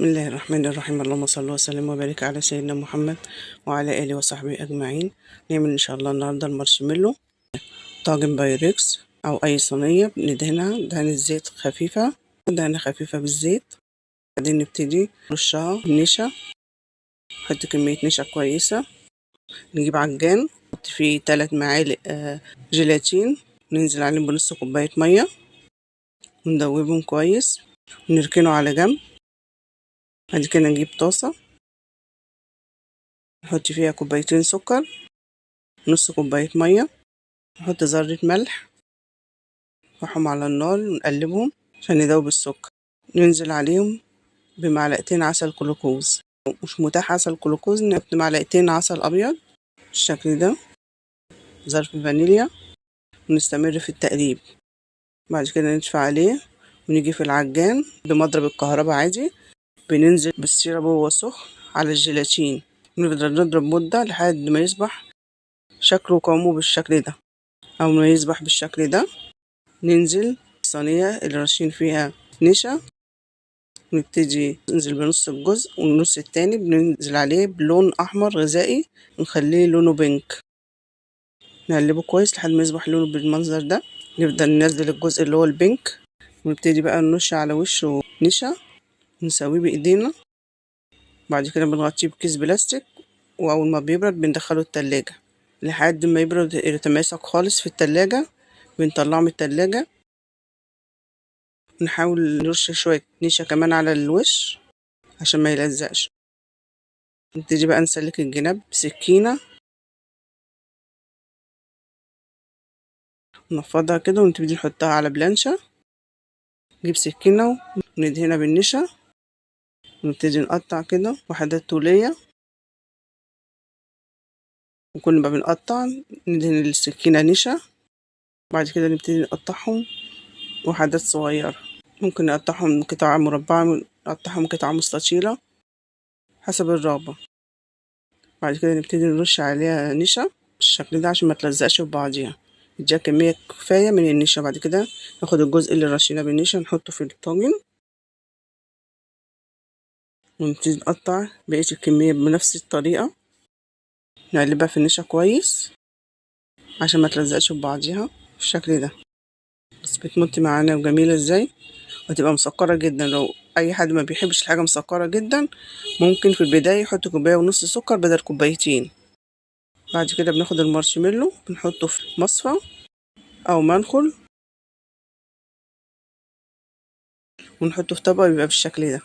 بسم الله الرحمن الرحيم. اللهم صل وسلم وبارك على سيدنا محمد وعلى اله وصحبه اجمعين. نعمل ان شاء الله النهارده المارشميلو. طاجن بايركس او اي صينية بندهنها دهنة زيت خفيفة، دهنه خفيفة بالزيت. بعدين نبتدي نرشها نشا، نحط كمية نشا كويسة. نجيب عجان نحط فيه 3 معالق جيلاتين، ننزل عليهم بنص كوباية مية وندوبهم كويس ونركنه على جنب. بعد كده نجيب طاسة نحط فيها 2 سكر، نص كوباية مية، نحط ذرة ملح، نحطهم على النار ونقلبهم عشان ندوب السكر. ننزل عليهم ب2 عسل جلوكوز، مش متاح عسل جلوكوز نحط 2 عسل أبيض بالشكل ده، ظرف فانيليا، ونستمر في التقليب. بعد كده نطفي عليه ونيجي في العجان بمضرب الكهرباء عادي، بننزل بال syrup وهو سخن على الجيلاتين، ونفضل نضرب مدة لحد ما يصبح شكله وقوامه بالشكل ده. أول ما يصبح بالشكل ده ننزل الصينية اللي رشين فيها نشا، ونبتدي ننزل بنص الجزء، والنص التاني بننزل عليه بلون أحمر غذائي ونخليه لونه pink. نقلبه كويس لحد ما يصبح لونه بالمنظر ده. نفضل ننزل الجزء اللي هو ال pink، ونبتدي بقى نرش على وشه نشا، نسويه بايدينا. بعد كده بنغطيه بكيس بلاستيك، واول ما بيبرد بندخله التلاجة لحد ما يبرد يتماسك خالص في التلاجة. بنطلعه من التلاجة، نحاول نرش شوية نشا كمان على الوش عشان ما يلزقش. نبتدي بقى نسلك الجناب بسكينة، نفضها كده ونبتدي نحطها على بلانشة. نجيب سكينة وندهنها بالنشا، ونبتدي نقطع كده وحدات طولية، وكل ما بنقطع ندهن السكينة نشا. بعد كده نبتدي نقطعهم وحدات صغيرة، ممكن نقطعهم قطع مربعة، نقطعهم قطع مستطيلة حسب الرغبة. بعد كده نبتدي نرش عليها نشا بالشكل ده عشان ما تلزقش في بعضيها، نديها كمية كفاية من النشا. بعد كده ناخد الجزء اللي رشيناه بالنشا نحطه في الطاجن، ونبتدي نقطع بقية الكمية بنفس الطريقة، نقلبها في النشا كويس عشان ما تلزقش في بعضيها بالشكل ده. بس بتمط معانا وجميلة ازاي، وهتبقى مسكرة جدا. لو اي حد ما بيحبش الحاجة مسكرة جدا ممكن في البداية يحط 1.5 كوباية سكر بدل 2 كوباية. بعد كده بناخد المارشميلو بنحطه في مصفى او منخل، ونحطه في طبق بيبقى بالشكل ده.